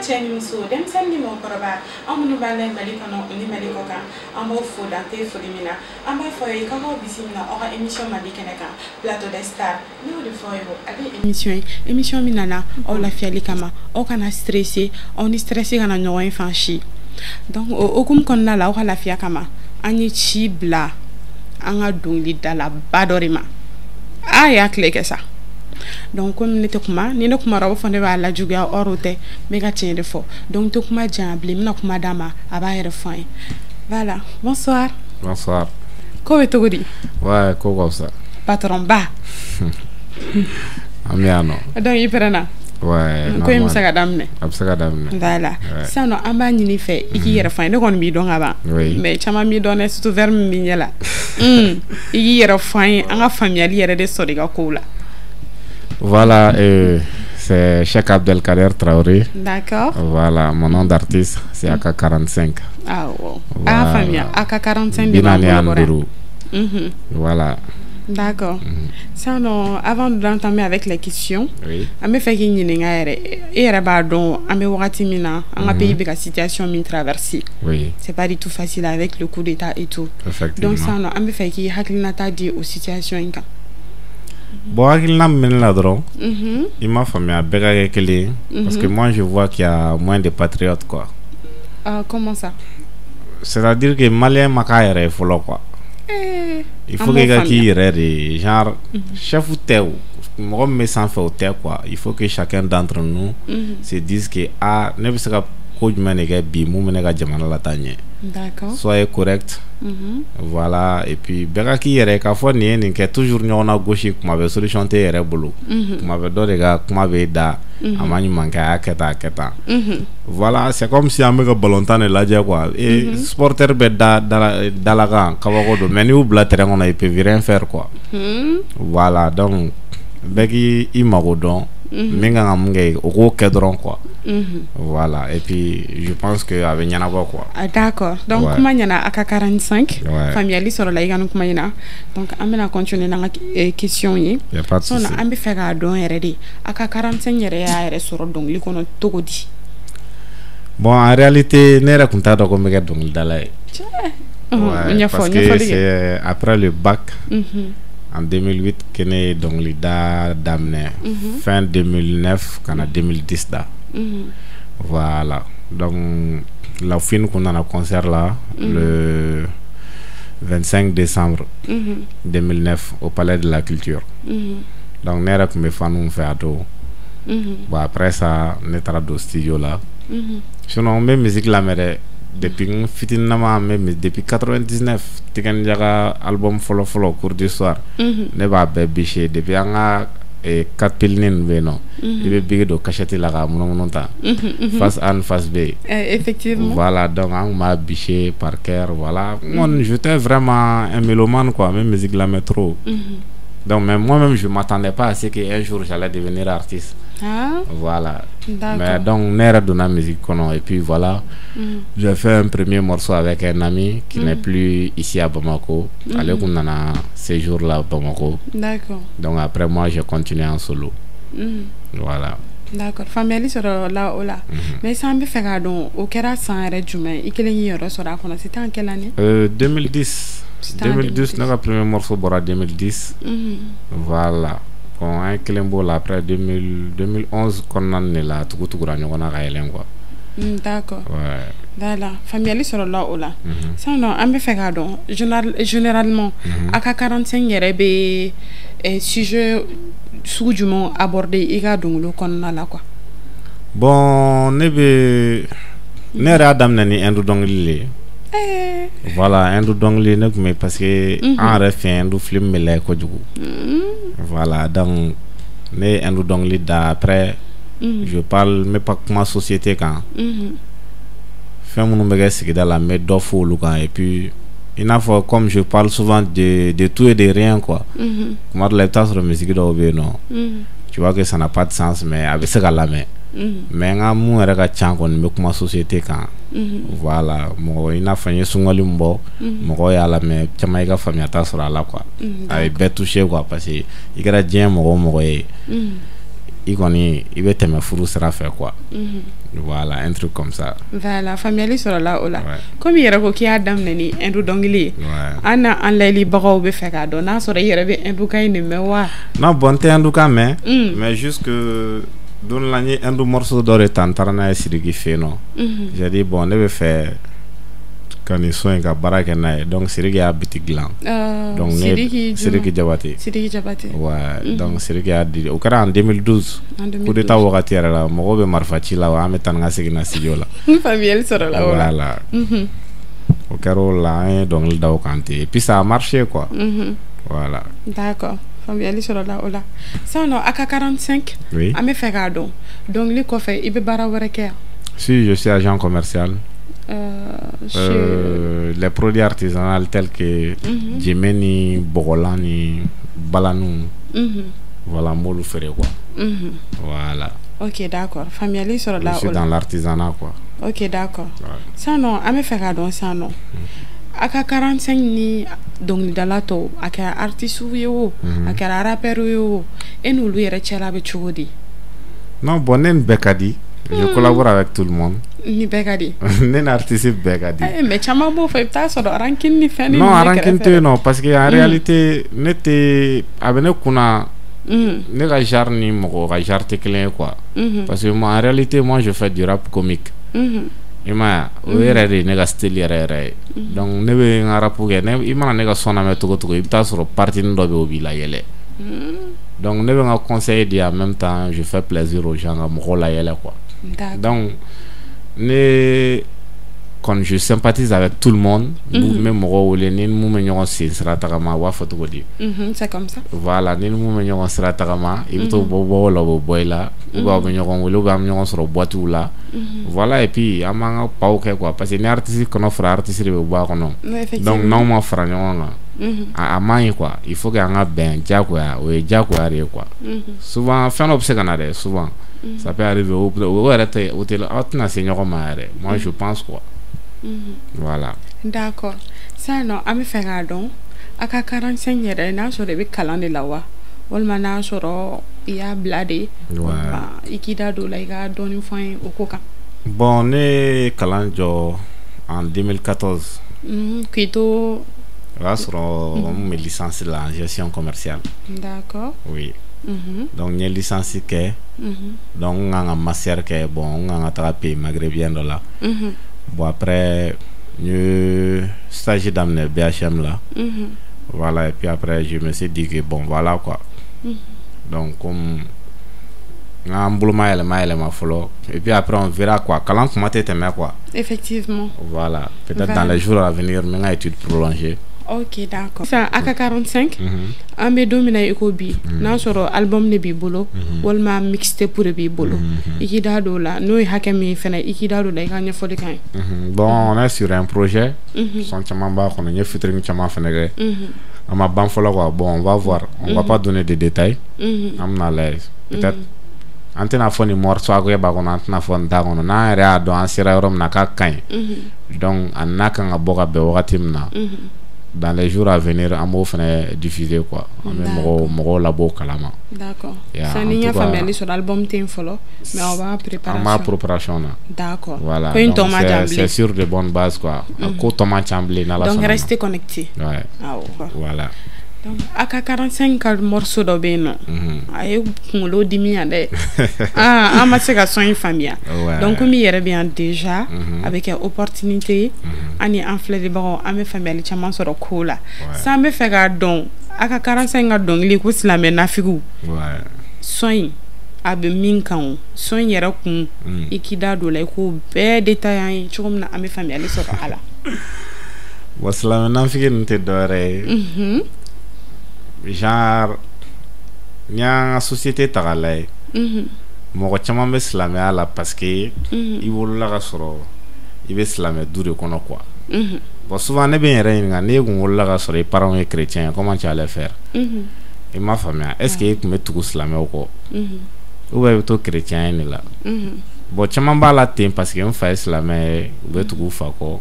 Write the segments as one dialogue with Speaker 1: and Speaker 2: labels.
Speaker 1: Cɛ ni muso, denmisɛnnin ni mɔgɔkɔrɔba, an minnu b'an layɛ Mali kɔnɔ ni Mali kɔ kan, an b'aw fo dan tɛ foli min na. An b'a fɔ aw ye k'aw k'aw bisimila aw ka émission Mali kɛnɛ kan, Plateau des Stars. Ne y'o de fɔ aw ye, ale ye émission ye, émission min nana aw lafiyali kama, aw kana stressé, aw ni stressé kana ɲɔgɔn ye fan si. Donc o hokumu kɔnɔna la, aw ka lafiya kama, an ye ci bila an ka dɔnkilidalaba dɔ de ma. A y'a tile kɛ sa. Donc komi ne tɛ kuma, ni ne kumara, o b'a fɔ ne b'a lajuguya. Or o tɛ, n bɛ ka tiɲɛ de fɔ. Donc n tɛ kuma janya bilen, n bɛna kuma d'a ma, a b'a yɛrɛ fɔ an ye. Voilà, bonsoir.
Speaker 2: Bonsoir.
Speaker 1: Ko bɛ cogo di?
Speaker 2: Ouais, ko ka fisa.
Speaker 1: Patron ba.
Speaker 2: An bɛ yan nɔ.
Speaker 1: Donc i pɛrɛnna?
Speaker 2: Ouais.
Speaker 1: Ko in bɛ se ka daminɛ?
Speaker 2: A bɛ se ka daminɛ.
Speaker 1: Voilà, sisan nɔ, an b'a ɲini fɛ i k'i yɛrɛ fɔ an ye. Ne kɔni b'i dɔn ka ban, mais caman b'i dɔn dɛ, surtout verre min b'i ɲɛ la. I k'i yɛrɛ fɔ an ye, an ka faamuyali yɛrɛ de sɔrɔ i ka kow la.
Speaker 2: Voilà, c'est Cheikh Abdelkader Traoré.
Speaker 1: D'accord.
Speaker 2: Voilà, mon nom d'artiste, c'est AK45.
Speaker 1: Ah, wow. Ah, faamuya. AK45 de b'an bolo kɔrɔ.
Speaker 2: Voilà.
Speaker 1: D'accord. Sisan nɔ, avant d'entamer avec les questions, an bɛ fɛ k'i ɲininka yɛrɛ, e yɛrɛ b'a dɔn an bɛ wagati min na, an ka pays bɛ ka situation min traverser. C'est pas du tout facile avec le coup d'État et tout.
Speaker 2: Effectivement.
Speaker 1: Donc sisan nɔ, an bɛ fɛ k'i hakilinata di o situation in kan.
Speaker 2: Bon, hakilina min bɛ ne la dɔrɔn, i m'a faamuya, bɛɛ ka kɛ kelen ye, parce que moi je vois qu'il y a moins de patriotes, quoi.
Speaker 1: Ah, comment ça?
Speaker 2: C'est-à-dire que malien ma k'a yɛrɛ ye fɔlɔ, quoi. Il faut que i ka k'i yɛrɛ de ye, genre chef tɛ o, mɔgɔ min bɛ sanfɛ o tɛ, quoi. Il faut que chacun d'entre nous se dise que ah, ne bɛ se ka ko jumɛn de kɛ bi mun bɛ ne ka jamana lataa ɲɛ. Soyez correct. Voilà, et puis bɛɛ ka k'i yɛrɛ k'a fɔ nin ye nin kɛ, toujours ɲɔgɔn na gosi kuma bɛɛ, solution tɛ e yɛrɛ bolo. Kuma bɛɛ dɔ de ka kuma b'e da, a ma ɲuman kɛ, a y'a kɛ tan, a kɛ tan. Voilà, c'est comme si an bɛ ka ballon tan de lajɛ, quoi. Et supporter bɛ da dalakan kabako don, mais n'i y'u bila terrain kɔnɔ, ils peuvent rien faire, quoi. Voilà, donc bɛɛ k'i i mago dɔn, min kan ka mun kɛ, o k'o kɛ dɔrɔn, quoi. Voilà, et puis je pense que a bɛ ɲɛnabɔ, quoi.
Speaker 1: Ah, d'accord. Donc kuma ɲɛna, AK45. Faamuyali sɔrɔla i ka nin kuma in na. Donc an bɛna continuer n'an ka question ye.
Speaker 2: Y a pas de souci.
Speaker 1: An bɛ fɛ k'a dɔn yɛrɛ de, AK45 yɛrɛ y'a yɛrɛ sɔrɔ dɔnkili kɔnɔ cogo di?
Speaker 2: Bon, en réalité, ne yɛrɛ tun t'a dɔn ko n bɛ kɛ dɔnkilidala ye. Ouais, parce que c'est après le bac en 2008 que ne ye dɔnkilida daminɛ, fin 2009 ka na 2010 da. Voilà, donc La Fouine kun nana concert la le 25 décembre 2009 au Palais de la Culture. Donc ne yɛrɛ tun bɛ faniw fɛ a don. Bon, après ça, ne taara don studio la. Sinon n bɛ musique lamɛn dɛ depuis n fitininama, n bɛ depuis 99, Tiken Jah album fɔlɔ fɔlɔ, Cours du soir, ne b'a bɛɛ bêcher. Depuis an ka quatre piles ninnu bɛ yen nɔ, i bɛ bigi don cassette la k'a munumunu tan, face A ni face B.
Speaker 1: Effectivement.
Speaker 2: Voilà, donc an tun b'a bûcher par cœur. Voilà, n kɔni, j'étais vraiment un mélomane, quoi, n bɛ musique lamɛn trop. Donc mais moi-même, je m'attendais pas à ce que un jour j'allais devenir artiste.
Speaker 1: Ah.
Speaker 2: Voilà. Mais donc ne yɛrɛ donna musique kɔnɔ et puis voilà, j'ai fait un premier morceau avec un ami qui n'est plus ici à Bamako. Ale kun nana séjour la Bamako. Donc après, moi j'ai continué en solo. Voilà.
Speaker 1: D'accord, faamuyali sɔrɔ la o la. Mais sisan an bɛ fɛ k'a dɔn, o kɛra san yɛrɛ jumɛn i kelen k'i yɛrɛ sɔrɔ a kɔnɔ? C'était en quelle année?
Speaker 2: 2010. 2010, ne ka premier morceau bɔra 2010. Voilà. Bon, an ye kelen b'o la, après 2000, 2011 kɔnɔna de la, tugu tugura ɲɔgɔn na ka yɛlɛn, quoi.
Speaker 1: D'accord.
Speaker 2: Ouais.
Speaker 1: Voilà, faamuyali sɔrɔla o la. Sisan nɔ, an bɛ fɛ k'a dɔn généralement AK45 yɛrɛ bɛ sujet sugu jumɛnw aborder i ka dɔnkili kɔnɔna la, quoi?
Speaker 2: Bon, ne bɛ ne yɛrɛ y'a daminɛ ni Hindu dɔnkili de ye. Voilà, Hindu dɔnkili ne tun bɛ, parce que an yɛrɛ fɛ, Hindu film bɛ layɛ kojugu. Voilà, donc ne ye Hindu dɔnkili da. Après je parle, n bɛ pas kuma société kan, fɛn minnu bɛ kɛ sigida la, n bɛ dɔ fɔ olu kan. Et puis i n'a fɔ comme je parle souvent de tout et de rien, quoi. Kuma dɔ la, i bɛ taa sɔrɔ musique dɔw bɛ yen nɔ, tu vois que ça n'a pas de sens, mais a bɛ se ka lamɛn. Mais n ka mun yɛrɛ ka ca kɔni, n bɛ kuma société kan. Voilà, mɔgɔ i n'a fɔ n ye sunkali min bɔ, mɔgɔw y'a lamɛn, caman y'i ka faamuyata sɔrɔ a la, quoi. A ye bɛɛ touché, quoi, parce que i kɛra diɲɛ mɔgɔ o mɔgɔ ye. I kɔni i bɛ tɛmɛ furu sira fɛ quoi. Voilà, un truc comme ça.
Speaker 1: Voilà, faamuyali sɔrɔla o la. Komi i yɛrɛ ko k'i y'a daminɛ ni Hindu dɔnkili ye, an na an layɛlibagaw bɛ fɛ k'a dɔn n'a sɔrɔ i yɛrɛ bɛ Hindu kan in de mɛn wa?
Speaker 2: Non, bon, n tɛ Hindu kan mɛn, mais juste que don dɔ la n ye Hindu morceau dɔ de ta, n taara n'a ye Sidiki fɛ yen nɔ. J'ai dit bon, ne bɛ fɛ ka nin son in ka baara kɛ n'a ye. Donc Sidiki y'a beat dilan. Donc ne Sidiki Jabate.
Speaker 1: Sidiki Jabate.
Speaker 2: Ouais, donc Sidiki y'a di, o kɛra en 2012. Coup d'état wagati yɛrɛ la, mɔgɔw bɛ marifa ci la wa, an bɛ taa ni ka segin na studio la.
Speaker 1: Faamuyali sɔrɔla o la.
Speaker 2: Voilà. O kɛra o la, an ye dɔnkili da o kan ten et puis ça a marché quoi. Voilà.
Speaker 1: D'accord. Faamuyali sɔrɔla o la. Sisan nɔ, AK 45.
Speaker 2: Oui.
Speaker 1: An bɛ fɛ k'a dɔn, dɔnkili kɔfɛ, i bɛ baara wɛrɛ kɛ yan?
Speaker 2: Si, je suis agent commercial.
Speaker 1: Chez
Speaker 2: Les produits artisanaux tels que djembe ni bɔgɔlan ni balaniw. Voilà, n b'olu feere quoi. Voilà.
Speaker 1: Ok, d'accord. Faamuyali sɔrɔla
Speaker 2: Je suis
Speaker 1: o la.
Speaker 2: dans l'artisanat quoi.
Speaker 1: Ok, d'accord. Sisan nɔ, an bɛ fɛ k'a dɔn sisan nɔ, AK 45 ni dɔnkilidala tɔw, a kɛra artiste ye o, a kɛra rappeur ye o, e n'olu yɛrɛ cɛla bɛ cogo di?
Speaker 2: Non, bon, ne ni bɛɛ ka di. Je collabore avec tout le monde.
Speaker 1: Ni bɛɛ ka di?
Speaker 2: Ne ni artiste bɛɛ ka di.
Speaker 1: Mais caman b'o fɔ, i bɛ taa sɔrɔ rancune ni fɛn
Speaker 2: Non, rancune tɛ yen nɔ, parce que en réalité ne tɛ, a bɛ ne kunna, ne ka genre ni mɔgɔ ka genre tɛ kelen ye quoi. Parce que moi, en réalité, moi je fais du rap comique. I m'a ye, o yɛrɛ de ye ne ka style yɛrɛ yɛrɛ ye. Donc ne bɛ n ka rap kɛ, ne i mana ne ka son lamɛn cogo o cogo, i bɛ taa sɔrɔ partie dɔ bɛ yen, o b'i layɛlɛ. Donc ne bɛ n ka conseil di, en même temps je fais plaisir aux gens, ka mɔgɔw layɛlɛ quoi. Donc ne kɔni, je sympathise avec tout le monde. N bɛ mɔgɔw wele, ni mun bɛ ɲɔgɔn sen sira tagama, u b'a fɔ cogo di?
Speaker 1: C'est comme ça.
Speaker 2: Voilà, ni mun bɛ ɲɔgɔn sira tagama, i bɛ to bɔ bɔ la, o bɛ bɔ i la, ou bien aw bɛ ɲɔgɔn wele, ou bien an bɛ ɲɔgɔn sɔrɔ boîte la. Voilà, et puis an b'an ka paw kɛ quoi, parce que ni artiste kɔnɔ fara, artiste de bɛ bɔ a kɔnɔ. Donc n'anw ma fara ɲɔgɔn kan, a man ɲi quoi. Il faut que an ka bɛn diyagoya, o ye diyagoya de ye quoi. Souvent fɛn dɔ bɛ se ka na dɛ, souvent ça peut arriver, o yɛrɛ tɛ, o tɛ, aw tɛna se ɲɔgɔn ma yɛrɛ, moi je pense quoi. Voilà.
Speaker 1: D'accord. Sisan nɔ, an bɛ fɛ k'a dɔn, AK 45 yɛrɛ, n'a sɔrɔ i bɛ kalan de la wa, walima n'a sɔrɔ i y'a bila de, i k'i da don o la, i ka dɔɔnin fɔ an ye o ko kan.
Speaker 2: Bon, ne ye kalan jɔ en 2014.
Speaker 1: K'i to
Speaker 2: O y'a sɔrɔ n tun bɛ licence la en gestion commerciale. Oui. Donc n ye licence kɛ. Donc n kan ka master kɛ, bon, n kan ka taga pays maghrébin dɔ la. Bon, après n ye stage daminɛ BHM la. Voilà, et puis après je me suis dit que bon, voilà quoi. Donc comme n ka n bolo ma yɛlɛma yɛlɛma fɔlɔ, et puis après on verra quoi, kalan kuma tɛ tɛmɛ quoi.
Speaker 1: Effectivement.
Speaker 2: Voilà, peut-être dans les jours à venir n bɛ n ka étude prolonger.
Speaker 1: Ok, d'accord. Sisan AK 45, an bɛ don min na i ko bi, n'a sɔrɔ album de b'i bolo walima mixtape de b'i bolo, i k'i da don o la, n'o ye hakɛ min fɛnɛ, i k'i da don o la, i ka ɲɛfɔli k'an ye.
Speaker 2: Bon, on est sur un projet. Son caman b'a kɔnɔ, n ye featuring caman fɛnɛ kɛ. A ma ban fɔlɔ quoi. Bon, on va voir. On va pas donner de détails. An bɛna lajɛ. Peut-être an tɛna fɔ nin morceau hakɛ b'a kɔnɔ, an tɛna fɔ nin t'a kɔnɔ. N'an yɛrɛ y'a dɔn an sera yɔrɔ min na k'a ka ɲi. Donc a n'a kan ka bɔ ka bɛn wagati min na, dans les jours à venir an b'o fɛnɛ diffuser quoi. An bɛ mɔgɔw labɔ o kalama.
Speaker 1: D'accord. Sisan ni n y'a faamuyali sɔrɔ, album tɛ yen fɔlɔ, mais aw b'a préparation.
Speaker 2: An b'a préparation na.
Speaker 1: D'accord.
Speaker 2: Voilà.
Speaker 1: Ko in tɔ ma jan bilen.
Speaker 2: C'est sur de bonnes bases quoi. Ko tɔ man ca bilen n'Ala sɔnna.
Speaker 1: Donc restez connectés.
Speaker 2: Ouais.
Speaker 1: Awɔ.
Speaker 2: Voilà.
Speaker 1: Donc AK 45 ka morceau dɔ bɛ yen nɔ, a ye kunkolo dimi yan dɛ. Ah, an ma se ka son in faamuya. Donc komi i yɛrɛ bɛ yan déjà, a bɛ kɛ opportunité ye, an ni an filɛlibagaw, an bɛ faamuyali caman sɔrɔ ko la. Sisan an bɛ fɛ k'a dɔn, AK 45 ka dɔnkili ko silamɛ nafigiw, son in a bɛ min kan, o son in yɛrɛ kun, i k'i da don o la, i k'o bɛɛ détaillé an ye cogo min na an bɛ faamuyali sɔrɔ a la.
Speaker 2: Bon, silamɛ nafigi ninnu tɛ dɔwɛrɛ ye. Genre n'i y'an ka société ta k'a lajɛ, mɔgɔ caman bɛ silamɛya la parce que i wolola ka sɔrɔ i bɛ silamɛ du de kɔnɔ quoi. Bon, souvent ne bɛ n yɛrɛ ɲininka, n'e kun wolola ka sɔrɔ i parents ye chrétien ye, comment tu allais faire? I m'a faamuya, est ce que e tun bɛ tugu silamɛw kɔ ou bien i bɛ to chrétien de la? Bon, caman b'a la ten parce que n fa ye silamɛ ye, u bɛ tugu u fa kɔ.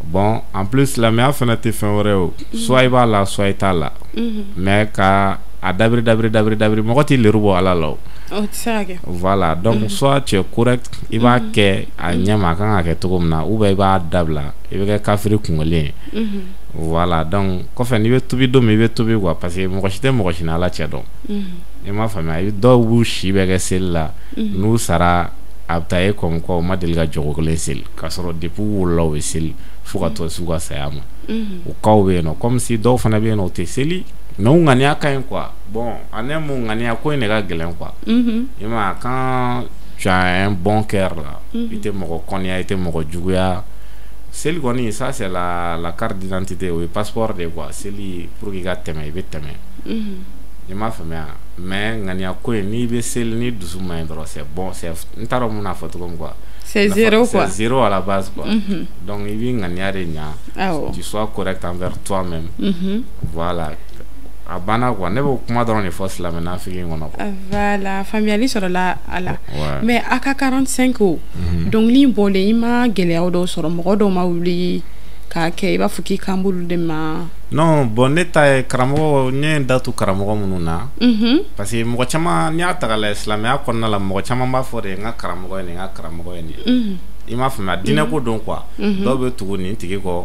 Speaker 2: Bon, en plus silamɛya fana tɛ fɛn wɛrɛ ye o, soit i b'a la, soit i t'a la. Mais ka a dabiri dabiri dabiri dabiri, mɔgɔ t'i leru bɔ Ala la o. Voilà, donc soit tu es correct, i b'a kɛ a ɲɛ ma, a kan ka kɛ cogo min na, ou bien i b'a dabila, i bɛ kɛ kafiri kunkolo ye. Voilà, donc kɔfɛ n'i bɛ tubi don min, i bɛ tubi quoi, parce que mɔgɔ si tɛ mɔgɔ si ni Ala cɛ dɔn. I m'a faamuya? Dɔw b'u si bɛɛ kɛ seli la, n'u sara a bɛ taa e comme quoi u ma deli ka jɔko kelen seli, k'a sɔrɔ depuis u wolola u bɛ seli fo ka to s'u ka saya ma. O cas bɛ yen nɔ, comme si dɔw fana bɛ yen nɔ, u tɛ seli mais u ŋaniya ka ɲi quoi. Bon, a ne mun ŋaniya ko in de ka gɛlɛn quoi. I m'a ye, quand tu as un bon cœur là, i tɛ mɔgɔ kɔniya, i tɛ mɔgɔ juguya. Seli kɔni, ça c'est la carte d'identité, o ye passeport de ye quoi. Seli, pour que i ka tɛmɛ, i bɛ tɛmɛ. I m'a faamuya? Mais ŋaniya ko in, n'i bɛ seli ni dusu man ɲi dɔrɔn, c'est bon, c'est n t'a dɔn mun n'a fɔ cogo min quoi.
Speaker 1: C'est zéro quoi.
Speaker 2: C'est zéro à la base quoi. Donc i b'i ŋaniya de ɲa, tu sois correct envers toi-même. Voilà, a banna quoi. Ne b'o kuma dɔrɔn de fɔ silamɛ nafigi in kɔnɔ quoi.
Speaker 1: Voilà, faamuyali sɔrɔla a la. Mais a ka 45 o dɔnkili in bɔlen, i ma gɛlɛya dɔw sɔrɔ? Mɔgɔ dɔw ma wuli k'a kɛ i b'a fɔ k'i kan b'olu de ma?
Speaker 2: Non, bon, ne ta ye karamɔgɔ, ne ye n da tu karamɔgɔ minnu na, parce que mɔgɔ caman, n'i y'a ta k'a lajɛ silamɛya kɔnɔna la, mɔgɔ caman b'a fɔ de n ka karamɔgɔ ye nin, n ka karamɔgɔ ye nin. I m'a faamuya? Diinɛ ko don quoi. Dɔw bɛ tugu nin tigi kɔ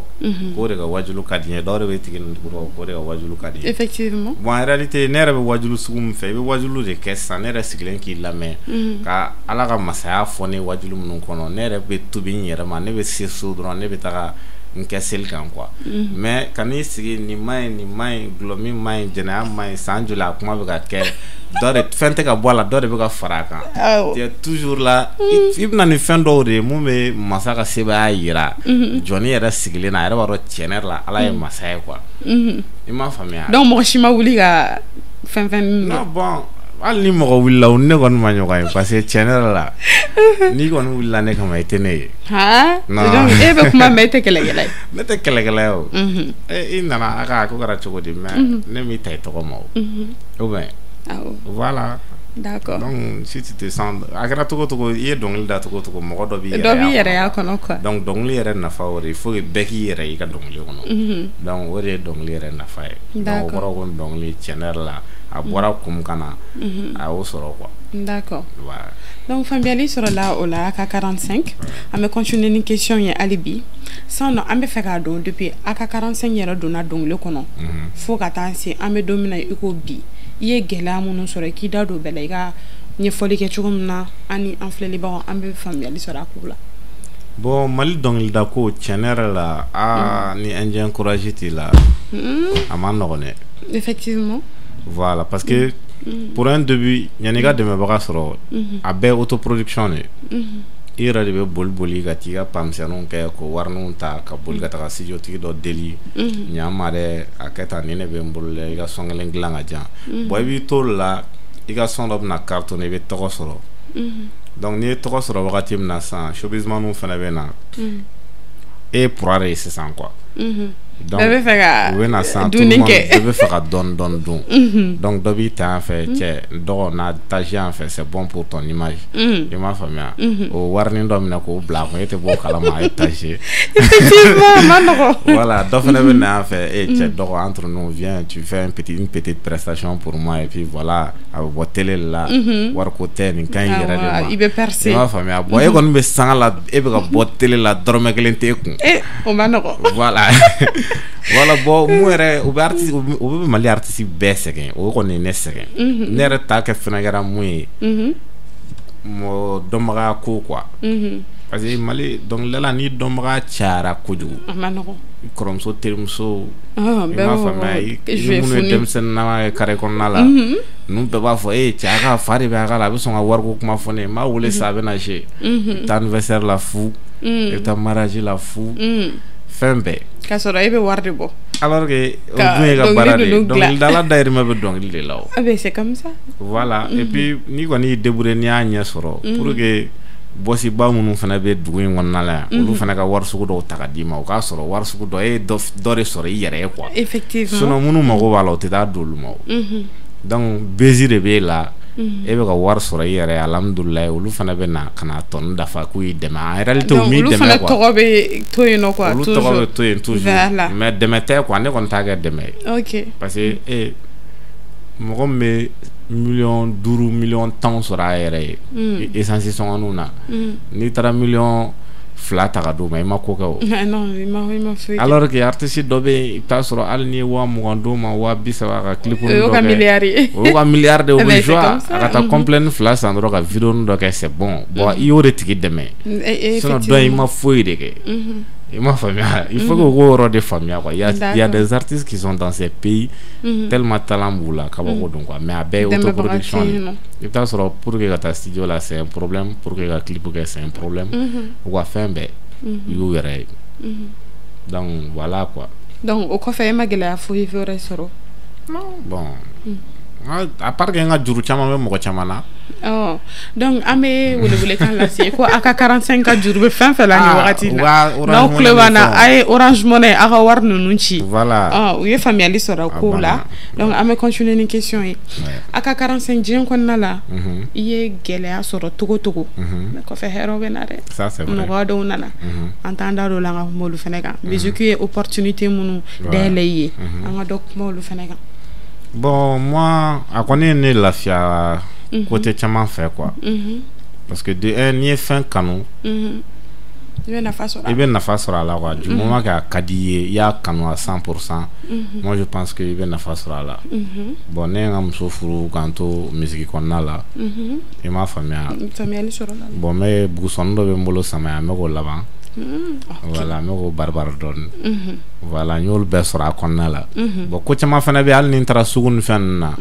Speaker 2: k'o de ka wajulu ka di n ye, dɔw de bɛ tigi nin tugu kɔ k'o de ka wajulu ka di n ye. Bon, en réalité, ne yɛrɛ bɛ wajulu sugu min fɛ, i bɛ wajulu de kɛ sisan, ne yɛrɛ sigilen k'i lamɛn ka Ala ka masaya fɔ ne wajulu minnu kɔnɔ, ne yɛrɛ bɛ tubi n yɛrɛ ma, ne bɛ se so dɔrɔn, ne bɛ taga n kɛ seli kan quoi. Mais ka n'i sigi, nin ma ɲi, nin ma ɲi, gulɔmin ma ɲi, jɛnɛya ma ɲi, san joli a kuma bɛ ka kɛ, dɔ de fɛn tɛ ka bɔ a la, dɔ de bɛ ka fara a kan. Tu es toujours là, i bɛna ni fɛn dɔw de ye mun bɛ masa ka sebaaya yira. Jɔnni yɛrɛ sigilen na, a yɛrɛ b'a dɔn tiɲɛ yɛrɛ la Ala ye masa ye quoi. I m'a faamuya?
Speaker 1: Donc mɔgɔ si ma wuli ka fɛn fɛn?
Speaker 2: Non, bon, hali ni mɔgɔ wulila, o ni ne kɔni ma ɲɔgɔn ye, parce que tiɲɛ yɛrɛ la, n'i kɔni wulila ne kama, i tɛ ne ye.
Speaker 1: Donc e bɛ kuma mɛn, e tɛ kɛlɛkɛla ye?
Speaker 2: Ne tɛ kɛlɛkɛla ye o. I nana a ka ko kɛra cogo di, mais ne m'i ta i tɔgɔ ma o, ou bien? Voilà.
Speaker 1: D'accord.
Speaker 2: Donc si tu te sens, a kɛra cogo cogo, i ye dɔnkili da cogo cogo, mɔgɔ dɔ b'i yɛrɛ
Speaker 1: dɔ b'i yɛrɛ y'a kɔnɔ quoi.
Speaker 2: Donc dɔnkili yɛrɛ nafa o de, il faut que bɛɛ k'i yɛrɛ i ka dɔnkili kɔnɔ. Donc o de ye dɔnkili yɛrɛ nafa ye. Donc o kɔrɔ ko dɔnkili, tiɲɛ yɛrɛ la, a bɔra kun ka na, a y'o sɔrɔ quoi.
Speaker 1: D'accord. Donc faamuyali sɔrɔla o la. A ka 45, an bɛ continuer ni question ye hali bi. Sisan nɔ, an bɛ fɛ k'a dɔn, depuis a ka 45 yɛrɛ donna dɔnkili kɔnɔ fo ka taa se an bɛ don min na i ko bi, i ye gɛlɛya minnu sɔrɔ, i k'i da don bɛɛ la, i ka ɲɛfɔli kɛ cogo min na an ni an filɛlibagaw an bɛ faamuyali sɔrɔ a ko la.
Speaker 2: Bon, Mali dɔnkilida ko, tiɲɛ yɛrɛ la, aa, ni indien courage t'i la, a ma nɔgɔn dɛ. Voilà, parce que pour un début, yanni i ka dɛmɛbaga sɔrɔ, a bɛɛ autoproduction de ye. I yɛrɛ de bɛ boli boli ka t'i ka pamisɛnninw kɛ k'o wariniw ta ka boli ka taga studio tigi dɔ deli, ɲa ma dɛ, a kɛ tan, nin de bɛ n bolo dɛ, i ka son kelen dilan ka jan. Bon, i b'i t'o la, i ka son dɔ bɛna cartonner, i bɛ tɔgɔ sɔrɔ. Donc n'i ye tɔgɔ sɔrɔ wagati min na sisan, showbizmaniw fana bɛ na, e ye pura de ye sisan quoi. Donc
Speaker 1: bɛɛ bɛ fɛ ka
Speaker 2: u bɛ na sisan,
Speaker 1: dumuni kɛ.
Speaker 2: Bɛɛ bɛ fɛ ka dɔɔni dɔɔni dun. Donc dɔ b'i ta yan fɛ, cɛ dɔgɔ na taa yan fɛ, c'est bon pour ton image. I m'a faamuya? O warinin dɔ minɛ k'o bila a kun, e tɛ bɔ o kalama, a ye tager.
Speaker 1: Effectivement, a ma nɔgɔn.
Speaker 2: Voilà, dɔ fana bɛ na yan fɛ, e cɛ dɔgɔ, entre nous, viens, tu fais une petite prestation pour moi et puis voilà, a bɛ bɔ télé la, wariko tɛ, nin ka ɲi yɛrɛ de ma.
Speaker 1: I bɛ percer.
Speaker 2: I m'a faamuya? Bon, e kɔni bɛ sanga la, e bɛ ka bɔ télé la, dɔrɔmɛ kelen t'e kun.
Speaker 1: E, o ma nɔgɔn.
Speaker 2: Voilà, bon, mun yɛrɛ u bɛ artiste, u bɛ Mali artiste bɛɛ sɛgɛn, o kɔni ye ne sɛgɛn. Ne yɛrɛ ta kɛ fɛnɛ kɛra mun ye, mɔgɔ dɔnbagaya ko quoi. Parce que Mali dɔnkilidala, ni dɔnbaga cayara kojugu,
Speaker 1: a ma nɔgɔn.
Speaker 2: I kɔrɔmuso terimuso, i m'a faamuya, i ni minnu ye denmisɛnninnama ye carré kɔnɔna la, ninnu bɛɛ b'a fɔ e cɛ, a ka fa de bɛ a ka la, a bɛ sɔn ka wariko kuma fɔ ne ye, n b'a wele sa, a bɛ na se. I bɛ taa anniversaire la fu, i bɛ taa mariage la fu, fɛn bɛɛ.
Speaker 1: K'a sɔrɔ e bɛ wari de bɔ.
Speaker 2: Alors que o dun ye ka baara de ye, dɔnkilidala dayirimɛ bɛ dɔnkili de la o.
Speaker 1: Ah ben, c'est comme ça.
Speaker 2: Voilà, et puis n'i kɔni y'i débrouiller, n'i y'a ɲɛ sɔrɔ, pour que bɔsiba minnu fana bɛ dugu in kɔnɔna la yan, olu fana ka wari sugu dɔw ta ka d'i ma, o k'a sɔrɔ wari sugu dɔ e ye dɔ de sɔrɔ i yɛrɛ ye quoi. Sinon minnu mago b'a la, o tɛ taa d'olu ma o. Donc bezi de b'e la, e bɛ ka wari sɔrɔ i yɛrɛ ye, alhamdulilayi, olu fana bɛ na ka na tɔnɔ dafa k'u y'i dɛmɛ. En réalité, u m'i
Speaker 1: olu
Speaker 2: dɛmɛ
Speaker 1: fana
Speaker 2: quoi.
Speaker 1: Tɔgɔ bɛ to yen nɔ quoi.
Speaker 2: Olu tɔgɔ bɛ to yen toujours. Mais dɛmɛ tɛ quoi, ne kɔni t'a kɛ dɛmɛ ye. Parce que e Mɔgɔ min bɛ 5 miliyɔn 10 miliyɔn sɔrɔ a yɛrɛ ye essence sɔngɔninw na, n'i taara 2 miliyɔn ta ka d'o ma, i ma ko kɛ o.
Speaker 1: Non, i ma foyi kɛ.
Speaker 2: Alors que artiste dɔ bɛ yen, i bɛ taa sɔrɔ hali n'i ye 20 000 d'o ma, 30 000, ka clip
Speaker 1: O y'o ka
Speaker 2: dɔ kɛ,
Speaker 1: milliard ye.
Speaker 2: O y'o ka milliard de ye. O bɛ
Speaker 1: Mais c'est
Speaker 2: joie
Speaker 1: comme ça.
Speaker 2: A ka taa complet fila san dɔrɔn, ka vidéo dɔ kɛ, c'est bon. Bon, i y'o de tigi dɛmɛ, sinon dɔ in, i ma foyi de kɛ. I m'a faamuya? Il faut que o k'o yɔrɔ de faamuya quoi. Il y a des artistes qui sont dans ces pays, tellement talent b'u la, kabako don quoi, mais a bɛɛ ye autoproduction de ye. I bɛ taa sɔrɔ pour que ka taa studio la, c'est un problème, pour que ka clip kɛ, c'est un problème. U ka fɛn bɛɛ u y'u yɛrɛ ye. Donc voilà quoi.
Speaker 1: Donc o kɔfɛ, e ma gɛlɛya foyi wɛrɛ sɔrɔ?
Speaker 2: Non, bon, à part que n ka juru caman bɛ mɔgɔ caman na.
Speaker 1: Ɔ, donc an bɛ welewelekan lase ko a ka 45 ka juru bɛ fɛn fɛn la nin wagati in na, n'aw tulo b'an na, a ye Orange Money, aw ka wari ninnu ci.
Speaker 2: Voilà.
Speaker 1: Ɔ, u ye faamuyali sɔrɔ kow la. Donc an bɛ continuer ni question ye. A ka 45, diɲɛ kɔnɔna la, i ye gɛlɛya sɔrɔ togo togo, mais kɔfɛ hɛrɛw bɛ na dɛ.
Speaker 2: Ça, c'est vrai.
Speaker 1: Nɔgɔya dɔw nana, an t'an da don o la, an ka kuma olu fɛnɛ kan. Musique ye opportunité minnu dayɛlɛ i ye, an ka dɔ kuma olu fɛnɛ kan.
Speaker 2: Bon, moi, a kɔni ye ne lafiya côté caman fɛ quoi, parce que de un, n'i ye fɛn kanu,
Speaker 1: i bɛ nafa sɔrɔ.
Speaker 2: I bɛ nafa sɔrɔ a la quoi. Du moment que a ka di i ye, i y'a kanu à 100%, moi je pense que i bɛ nafa sɔrɔ a la. Bon, ne ye n ka muso furu k'an to musique kɔnɔna la. I m'a faamuya?
Speaker 1: Faamuyali sɔrɔ la.
Speaker 2: Bon, n bɛ bugusɔnni dɔ bɛ n bolo Samaya, n bɛ k'o laban. Voilà, n bɛ k'o baribari dɔɔni. Voilà, n y'olu bɛɛ sɔrɔ a kɔnɔna la. Bon, ko caman fana bɛ yen, hali ni n taara sugu ni fɛn ninnu na,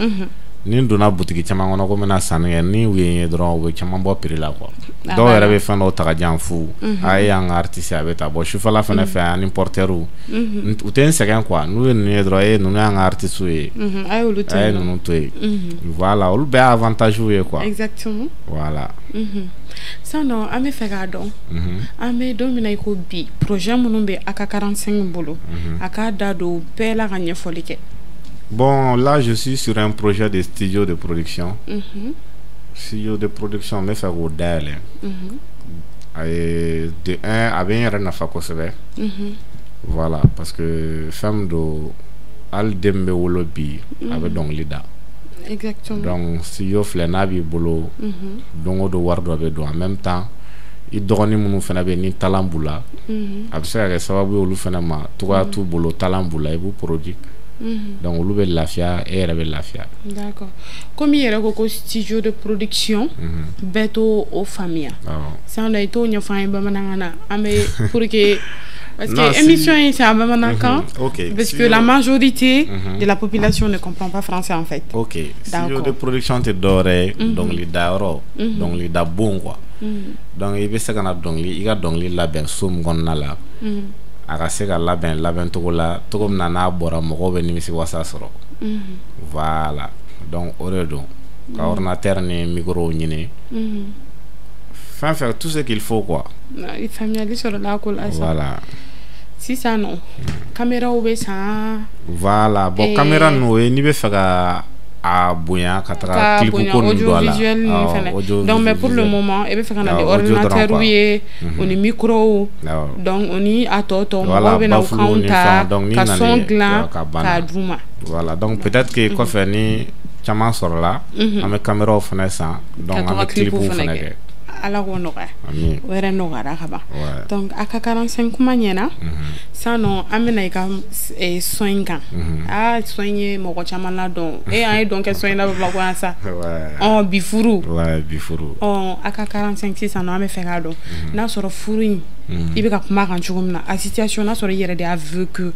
Speaker 2: ni n donna butigi caman kɔnɔ ko n bɛna sanni kɛ, ni u ye n ye dɔrɔn, u bɛ caman bɔ prix la quoi. Dɔw yɛrɛ bɛ fɛn dɔw ta ka di yan fu, a e y'an ka artiste, a bɛ taa. Bon, sufɛla fana fɛ, ani porteur u tɛ n sɛgɛn quoi. N'u ye ninnu ye dɔrɔn, e ninnu y'an ka artiste ye,
Speaker 1: a ye olu to
Speaker 2: a ye
Speaker 1: yen nɔ.
Speaker 2: Ninnu to yen. Voilà, olu bɛɛ ye avantage ye quoi.
Speaker 1: Exactement.
Speaker 2: Voilà.
Speaker 1: Sisan nɔ, an bɛ fɛ k'a dɔn, an bɛ don min na i ko bi, projet minnu bɛ a ka 45 bolo, a k'a da don bɛɛ la ka ɲɛfɔli kɛ.
Speaker 2: Bon, là, je suis sur un projet de studio de production. Studio de production, n bɛ fɛ k'o dayɛlɛ. A ye de un, a bɛ n yɛrɛ nafa kosɛbɛ. Voilà, parce que fɛn min don, hali den min bɛ wolo bi, a bɛ dɔnkili da.
Speaker 1: Exactement.
Speaker 2: Donc studio filɛ, n'a b'i bolo, don o don wari dɔ bɛ don. En même temps, i dɔgɔnin minnu fana bɛ yen ni talent b'u la, a bɛ se ka kɛ sababu ye olu fana ma, cogoya t'u bolo, talent b'u la, i b'u produit. Donc olu bɛ lafiya, e yɛrɛ bɛ lafiya.
Speaker 1: D'accord, komi i yɛrɛ ko ko studio de production, bɛɛ t'o o faamuya.
Speaker 2: Awɔ.
Speaker 1: Sisan nɔ, i t'o ɲɛfɔ an ye bamanankan na, an bɛ pour que, parce
Speaker 2: Non,
Speaker 1: que
Speaker 2: si-
Speaker 1: émission in, c'est en bamanankan,
Speaker 2: Ok.
Speaker 1: parce que la majorité de la population ne comprend pas français en fait.
Speaker 2: Ok, studio
Speaker 1: D'accord.
Speaker 2: de production tɛ dɔwɛrɛ ye, dɔnkilidayɔrɔ, dɔnkilida bon quoi. Donc i bɛ se ka na dɔnkili, i ka dɔnkili labɛn so min kɔnɔna la, a ka se ka labɛn labɛncogo la cogo min na, n'a bɔra, mɔgɔw bɛ nimisi wasa sɔrɔ. Voilà, donc o de don, ka ordinateur ni micro ɲini, fɛn fɛn, tout ce qu'il faut quoi.
Speaker 1: I faamuyali sɔrɔla a ko la sisan.
Speaker 2: Voilà.
Speaker 1: Sisan nɔ, caméraw bɛ san.
Speaker 2: Voilà, bon, caméra ninnu, o ye n'i bɛ fɛ ka a bonya ka taga
Speaker 1: ka
Speaker 2: clip
Speaker 1: bonya
Speaker 2: ko ninnu don a la.
Speaker 1: Audiovisuel ninnu
Speaker 2: Awɔ,
Speaker 1: fɛnɛ. Donc mais pour le
Speaker 2: audiovisuel.
Speaker 1: moment, i bɛ fɛ ka na ni
Speaker 2: Awɔ, audio dɔrɔn
Speaker 1: ordinateur
Speaker 2: quoi.
Speaker 1: ye, o ni micro,
Speaker 2: Awɔ.
Speaker 1: donc o ni a tɔ tɔ,
Speaker 2: Voilà,
Speaker 1: mɔgɔw bɛ na u
Speaker 2: baffle
Speaker 1: kanw
Speaker 2: ni
Speaker 1: ta
Speaker 2: fɛnw. Donc n'i
Speaker 1: ka
Speaker 2: nana
Speaker 1: son
Speaker 2: ye,
Speaker 1: dilan
Speaker 2: ka banna.
Speaker 1: k'a d'u ma.
Speaker 2: Voilà, donc peut-être que kɔfɛ, ni caman sɔrɔla, an bɛ caméraw fana san, donc
Speaker 1: Ka
Speaker 2: an
Speaker 1: to ka
Speaker 2: bɛ
Speaker 1: clipw
Speaker 2: clipw
Speaker 1: fɛnɛ
Speaker 2: fana
Speaker 1: kɛ.
Speaker 2: kɛ.
Speaker 1: Ala k'o nɔgɔya.
Speaker 2: Ami.
Speaker 1: O yɛrɛ nɔgɔyara ka ban.
Speaker 2: Ouais.
Speaker 1: Donc a ka 45 kuma ɲɛna. Sisan nɔ, an bɛna i ka son in kan. Aa, son in ye mɔgɔ caman ladɔn e, an ye dɔn kɛ son in na Bamakɔ yan sa.
Speaker 2: Ouais.
Speaker 1: Ɔ, bi furu.
Speaker 2: Ouais, bi furu.
Speaker 1: Ɔ, a ka 45, sisan nɔ, an bɛ fɛ k'a dɔn n'a sɔrɔ furu in, i bɛ ka kuma a kan cogo min na, a situation, n'a sɔrɔ i yɛrɛ de y'a vécu,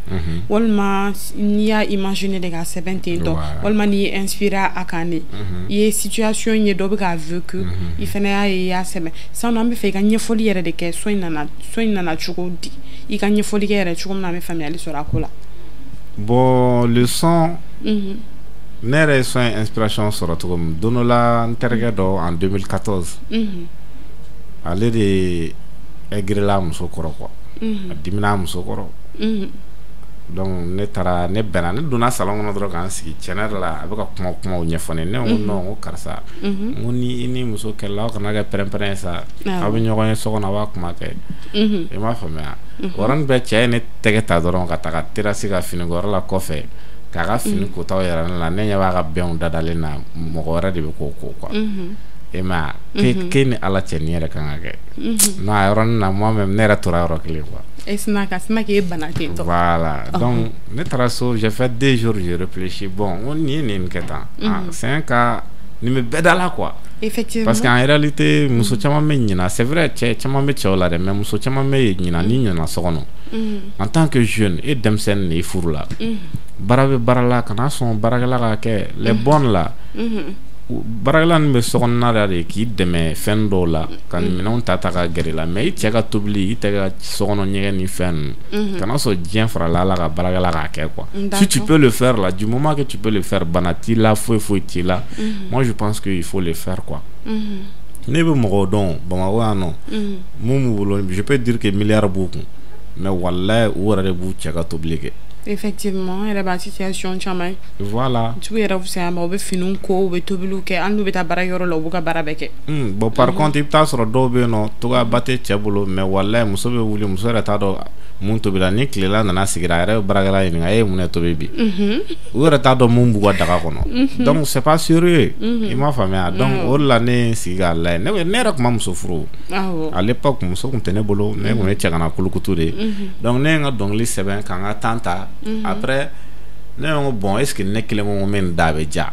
Speaker 1: walima n'i y'a imaginer de k'a sɛbɛn ten tɔ, walima n'i ye inspiré a kan de, i ye situation ye, dɔ bɛ k'a vécu, i fana y'a ye, i y'a sɛbɛn. Sisan nɔ, an bɛ fɛ i ka ɲɛfɔli yɛrɛ de kɛ, son in nana cogo di? I ka ɲɛfɔli kɛ yɛrɛ cogo min na, an bɛ faamuyali sɔrɔ a ko la.
Speaker 2: Bon, le son, ne yɛrɛ ye son in inspiration sɔrɔ cogo min, don dɔ la, n terikɛ dɔ, en 2014, ale de aigrila a muso kɔrɔ quoi. A dimina a muso kɔrɔ. Donc ne taara, ne bɛnna, ne donna salon kɔnɔ dɔrɔn k'an sigi, tiɲɛ yɛrɛ la, a bɛ ka kuma kumaw ɲɛfɔ ne ye. Ne ko non, n ko karisa, n ko ni i ni muso kɛlɛla, aw kana kɛ pɛrɛn-pɛrɛn ye sa, aw bɛ ɲɔgɔn ye so kɔnɔ, aw b'a kuma kɛ. I m'a faamuya? O yɔrɔnin bɛɛ, cɛ ye ne tɛgɛ ta dɔrɔn ka taga terrasse ka finiko yɔrɔ la kɔfɛ. K'a ka fini kotaw yɛrɛ ne la, ne ɲɛ b'a ka bɛnw dadalen na, mɔgɔ wɛrɛ de bɛ k'o ko quoi. E ma k'e ni Ala cɛ nin yɛrɛ kan ka kɛ. Non, a yɔrɔnin na, moi même, ne yɛrɛ tora yɔrɔ kelen quoi.
Speaker 1: E sina ka sina k'e bana ten tɔ.
Speaker 2: Voilà, donc ne taara so, j'ai fait 2 jours, j'ai réfléchi. Bon, n ko nin ye nin kɛ tan. Ah, c'est un cas nin bɛ bɛɛ da la quoi.
Speaker 1: Effectivement.
Speaker 2: Parce qu'en réalité, muso caman bɛ ɲina, c'est vrai, cɛ caman bɛ cɛw la dɛ, mais muso caman bɛ ɲina n'i ɲina so kɔnɔ. En tant que jeune, e denmisɛnnin de, i furu la. Baara bɛ baara la, kana sɔn baarakɛla ka kɛ les bonnes la. Baarakɛla ninnu bɛ sokɔnɔna la de k'i dɛmɛ fɛn dɔw la, ka minɛnw ta ta ka gɛrɛ i la, mais i cɛ ka tobili, i tɛ ka sokɔnɔ ɲɛgɛn ni fɛn ninnu, kana sɔn diɲɛ farala Ala ka baarakɛla k'a kɛ quoi. Si tu peux le faire là, du moment que tu peux le faire, bana t'i la, foyi foyi t'i la, moi je pense que il faut le faire quoi. Ne bɛ mɔgɔw dɔn Bamakɔ yan nɔ, mun b'u bolo, je peux dire que milliard b'u kun, mais walayi, u yɛrɛ de b'u cɛ ka tobili kɛ.
Speaker 1: Effectivement, yɛrɛ b'a situation caman ye.
Speaker 2: Voilà.
Speaker 1: Jugu yɛrɛ fisaya ma, u bɛ finiw ko, u bɛ tobiliw kɛ, hali n'u bɛ taa baarakɛyɔrɔ la, u b'u ka baara bɛɛ kɛ.
Speaker 2: Bon, par contre, i bɛ taa sɔrɔ dɔw bɛ yen nɔ, togoyaba tɛ cɛ bolo, mais walayi, muso bɛ wuli, muso yɛrɛ t'a dɔn mun tobila. Ni tilela nana sigira, a yɛrɛ bɛ baarakɛla ɲininka: e ye mun de tobi bi? U yɛrɛ t'a dɔn mun b'u ka daga kɔnɔ. Donc c'est pas sérieux, i m'a faamuya? Donc o de la ne ye n sigi k'a lajɛ. Ne yɛrɛ tun ma muso furu à l'époque, muso tun tɛ ne bolo, ne tun ye cɛgana kulukutu de ye. Donc ne ye n ka dɔnkili sɛbɛn ka n ka temps ta. Après ne ko bon, est ce que ne kelen ko n bɛ nin da, a bɛ diya?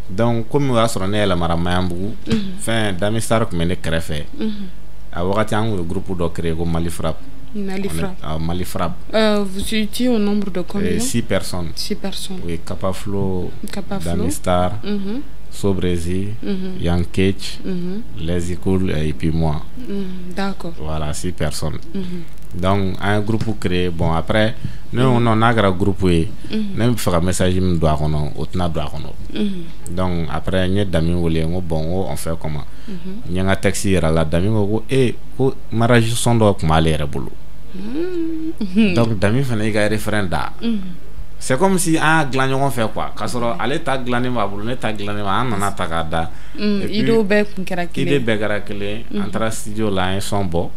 Speaker 2: Donc komi o y'a sɔrɔ ne yɛlɛmara Mayanbugu, fɛn Dami Star tun bɛ ne kɛrɛfɛ a wagati, an tun ye groupe dɔ créé ko Mali Frappe.
Speaker 1: Mali Frappe.
Speaker 2: Mali Frappe.
Speaker 1: Vous étiez au nombre de combien?
Speaker 2: Six personnes.
Speaker 1: Six personnes.
Speaker 2: Oui, Kapaflo,
Speaker 1: Kapaflo.
Speaker 2: Dami Star, Sobrezi, Yankech, Les Ikoul et puis moi.
Speaker 1: D'accord.
Speaker 2: Voilà, six personnes. Donc, un groupe créé. Bon, après, nous, on a un groupe. Ne bɛ fɛ ka message min don a kɔnɔ, o tɛna don a kɔnɔ. Donc après n ye Dami wele, n ko bon, n ko on fait comment? N ye n ka texte yira la, Dami ko ko e ko mariage son dɔ tun b'ale yɛrɛ bolo. Donc Dami fana y'i ka refrain da. C'est comme si an y'a dilan ɲɔgɔn fɛ quoi, k'a sɔrɔ ale ta dilannen b'a bolo, ne ta dilannen b'a, an nana ta k'a da.
Speaker 1: Idéew bɛɛ kun kɛra kelen.
Speaker 2: Idée bɛɛ kɛra kelen. An taara studio la, an ye son bɔ.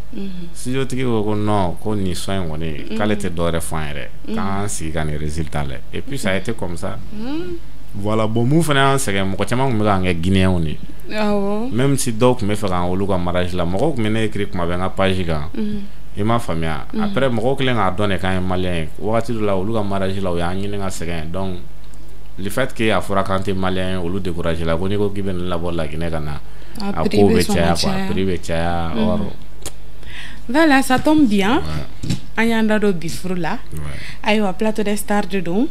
Speaker 2: Studio tigi ko ko non, ko nin son in kɔni, k'ale tɛ dɔwɛrɛ fɔ an yɛrɛ, k'an sigi ka nin résultat lajɛ. Et puis ça a été comme ça. Voilà, bon, mun fana y'an sɛgɛn, mɔgɔ caman tun bɛ k'an kɛ Guinéenw de ye. Même si dɔw tun bɛ fɛ k'an olu ka mariage la, mɔgɔw tun bɛ ne écrit kuma bɛɛ n ka page kan. I m'a faamuya? Après mɔgɔw kɛlen k'a dɔn de k'an ye malien ye, wagati dɔ la olu ka mariage la, u y'an ɲini ka sɛgɛn. Donc le fait que a fɔra k'an tɛ malien ye, olu découragé la, ko n'i ko k'i bɛ nin labɔ Laginɛ ka na, a kow bɛ caya quoi, prix bɛ caya or.
Speaker 1: Voilà, ça tombe bien. An y'an da don bi furu la. Ayiwa, plateau des stars de don.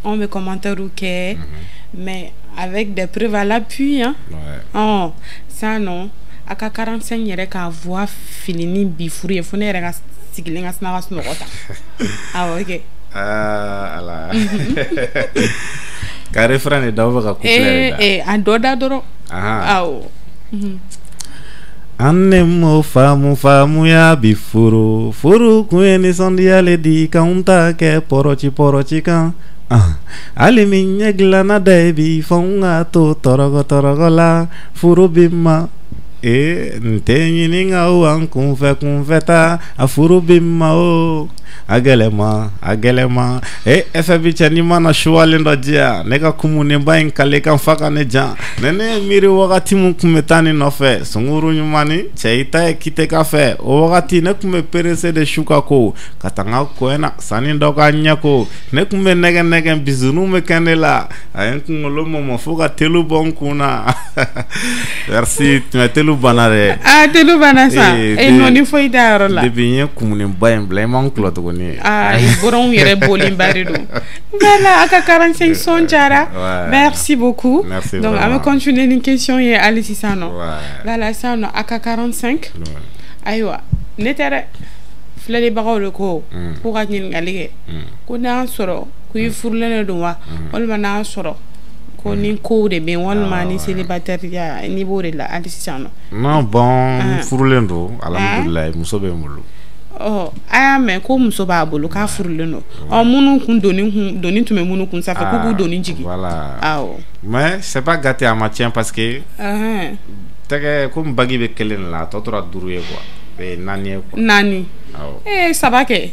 Speaker 1: Anw bɛ commentaire kɛ, mais avec des preuves à l'appui, hein. Oh, ça non. A ka 45 yɛrɛ k'a voix fili ni bi furu ye, fo ne yɛrɛ ka sigilen ka sina ka sunɔgɔ ta. Awɔ, ok.
Speaker 2: Ah, ala. Ka refrain de da ou ka couplet de da?
Speaker 1: Eh, a dɔ da dɔrɔn. Awɔ.
Speaker 2: An ne m'o faamu, faamuya bi furu furu kun ye nisɔndiya le di, k'anw ta kɛ pɔrɔci pɔrɔci kan. Hali min ɲɛ dilanna da ye bi, f'anw ka to tɔrɔgɔ tɔrɔgɔ la, furu bi ma ee n tɛ ɲininka o, an kunfɛ kunfɛ ta, a furu bi ma o, a gɛlɛma a gɛlɛma e e bi cɛ, n'i mana suwalen dɔ diya ne ka kumunenba in kale kan fa ka ne jan ne ne ye miiri wagati min kun bɛ taa nin nɔfɛ sunkuru ɲuman ni cɛ i ta ye kite ka fɛ, o wagati ne kun bɛ pressé de su ka ko ka taa n ka kɔɲɛ na sanni dɔ ka ɲɛ ko ne kun bɛ nɛgɛ nɛgɛ bisuniw bɛ kɛ ne la, a ye n kunkolo mɔmɔ fo ka telu bɔ n kun na. Merci, tun telu banna dɛ.
Speaker 1: Ah, telu banna sa. E nɔni foyi t'a yɔrɔ la.
Speaker 2: Depuis n ye kumunenba in bila, i ma n kulɔ tuguni.
Speaker 1: Ah, i bɔrɔnw yɛrɛ bɔlenba de don. Voilà, a ka 45 son jara. Merci beaucoup.
Speaker 2: Merci.
Speaker 1: Donc an bɛ continuer ni question ye hali sisan nɔ. Voilà, sisan nɔ a ka 45. Ayiwa, ne tɛ dɛ, filɛlibagaw de ko k'u ka ɲininkali kɛ ko n'a sɔrɔ ko i furulen de don wa, walima n'a sɔrɔ ko ni kow de bɛ yen, walima ni célibataire ya, n'i b'o de la hali sisan nɔ.
Speaker 2: Non, bon, n furulen don, alhamdulilayi, muso bɛ n bolo.
Speaker 1: Ɔ, a y'a mɛn ko muso b'a bolo, k'a furulen don. Ɔ, minnu kun doni kun doni tun bɛ minnu kun sanfɛ, k'u k'u doni jigin.
Speaker 2: Voilà.
Speaker 1: Awɔ.
Speaker 2: Mais c'est pas gâté, a ma tiɲɛ, parce que tɛgɛ komi bague bɛ kelen de la, a tɔ tora duuru ye quoi, naani ye quoi.
Speaker 1: Naani.
Speaker 2: Awɔ.
Speaker 1: Ee, saba kɛ.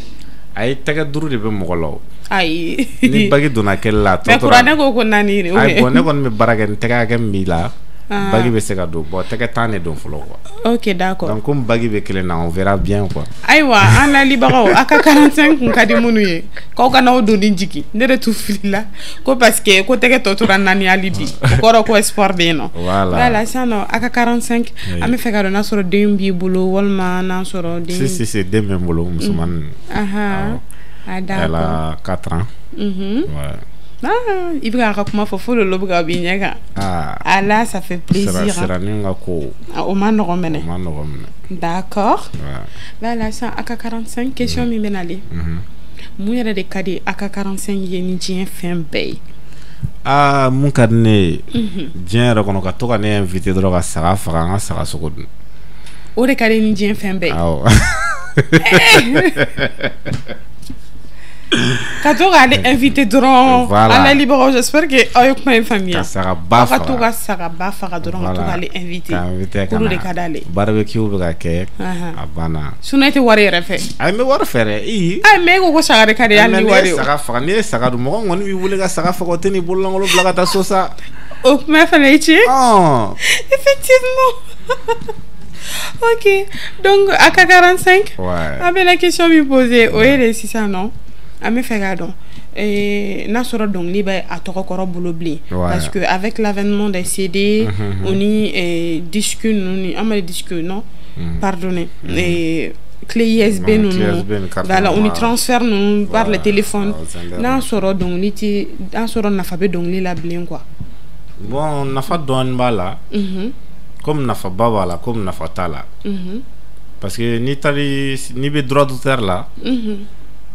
Speaker 2: Ayi, tɛgɛ duuru de bɛ mɔgɔ la o.
Speaker 1: Ayi.
Speaker 2: Ni bac donna kelen la, a tɔ
Speaker 1: Mais
Speaker 2: tora.
Speaker 1: Kuranɛ ko 4 de.
Speaker 2: Ayi, bon, ne kɔni bɛ baara kɛ ni tɛgɛ hakɛ min b'i la. Bac bɛ se ka don. Bon, tɛgɛ 10 de don fɔlɔ quoi.
Speaker 1: Ok, d'accord.
Speaker 2: Donc comme bac bɛ kelen na, on verra bien quoi.
Speaker 1: Ayiwa, an lalibagaw, a ka 45 kun ka di minnu ye, k'aw kana aw doni jigin. Ne de t'u filila ko parce que ko tɛgɛ tɔ tora 4 hali bi, o kɔrɔ ko espoir bɛ yen nɔ.
Speaker 2: Voilà.
Speaker 1: Voilà, sisan nɔ a ka 45, an bɛ fɛ ka dɔn n'a sɔrɔ den b'i bolo walima n'a sɔrɔ den.
Speaker 2: Si, si, si, den bɛ n bolo, musomanin.
Speaker 1: Ahan. Ah,
Speaker 2: Elle
Speaker 1: d'accord.
Speaker 2: a 4 ans. Ouais.
Speaker 1: Ah, i bɛ k'a ka kuma fɔ fo lolo bɛ ka b'i ɲɛ kan.
Speaker 2: Ah.
Speaker 1: Ah là, ça fait plaisir.
Speaker 2: Sira
Speaker 1: Hein.
Speaker 2: siranin ka ko.
Speaker 1: Ah, o ma nɔgɔn mɛnɛ.
Speaker 2: O ma nɔgɔn minɛ.
Speaker 1: D'accord.
Speaker 2: Ouais.
Speaker 1: Voilà, sisan a ka 45, question min bɛ nalen. Mun yɛrɛ de ka di a ka 45 ye ni diɲɛ fɛn bɛɛ ye?
Speaker 2: Aa, mun ka di ne ye diɲɛ yɛrɛ kɔnɔ, ka to ka ne invité dɔrɔn ka saga faga, an ka saga sogo dun.
Speaker 1: O de ka di ni diɲɛ fɛn bɛɛ ye?
Speaker 2: Awɔ.
Speaker 1: Ka to k'ale invité dɔrɔn.
Speaker 2: Voilà.
Speaker 1: An lalibagaw, j'espère que aw ye kuma in faamuya.
Speaker 2: Ka saga ba
Speaker 1: Aw ka to
Speaker 2: faga.
Speaker 1: ka saga ba faga dɔrɔn, ka to
Speaker 2: Voilà.
Speaker 1: k'ale invité.
Speaker 2: K'a invité ka
Speaker 1: Olu de
Speaker 2: na.
Speaker 1: ka d'ale.
Speaker 2: Barbecue bɛ ka kɛ.
Speaker 1: Ahan.
Speaker 2: A banna.
Speaker 1: Sinon e tɛ wari yɛrɛ fɛ.
Speaker 2: Ayi, n bɛ wari fɛ dɛ, i.
Speaker 1: Ayi, mais e ko saga de ka di hali
Speaker 2: Mais
Speaker 1: ni
Speaker 2: n'i
Speaker 1: wari
Speaker 2: ye
Speaker 1: ye o.
Speaker 2: saga faga, n'i ye saga dun, mɔgɔ kɔni b'i wele ka saga faga, o tɛ n'i bololankolon bila ka taa so sa.
Speaker 1: O kuma fana ye tiɲɛ.
Speaker 2: Ɔn.
Speaker 1: Effectivement. Ok, donc a ka 45.
Speaker 2: Ouais.
Speaker 1: An bɛna question min poser, o ye de sisan nɔ, an bɛ fɛ k'a dɔn n'a sɔrɔ dɔnkili bɛ a tɔgɔ kɔrɔ bolo bilen.
Speaker 2: Ouais.
Speaker 1: Parce que avec l'avènement des CD, o ni disque ninnu ni an b'a disque, non, pardonnez, clé USB
Speaker 2: Non,
Speaker 1: ninnu,
Speaker 2: clé USB ni carte
Speaker 1: voilà, o ni
Speaker 2: mémoire.
Speaker 1: transfert ninnu par le
Speaker 2: Ouais.
Speaker 1: téléphone,
Speaker 2: Ah, Zender.
Speaker 1: n'a sɔrɔ dɔnkili ti, n'a sɔrɔ nafa bɛ dɔnkili la bilen quoi.
Speaker 2: Bon, nafa dɔɔnin b'a la. Comme nafaba b'a la, comme nafa t'a la. Parce que n'i taar'i n'i bɛ droit d'auteur la,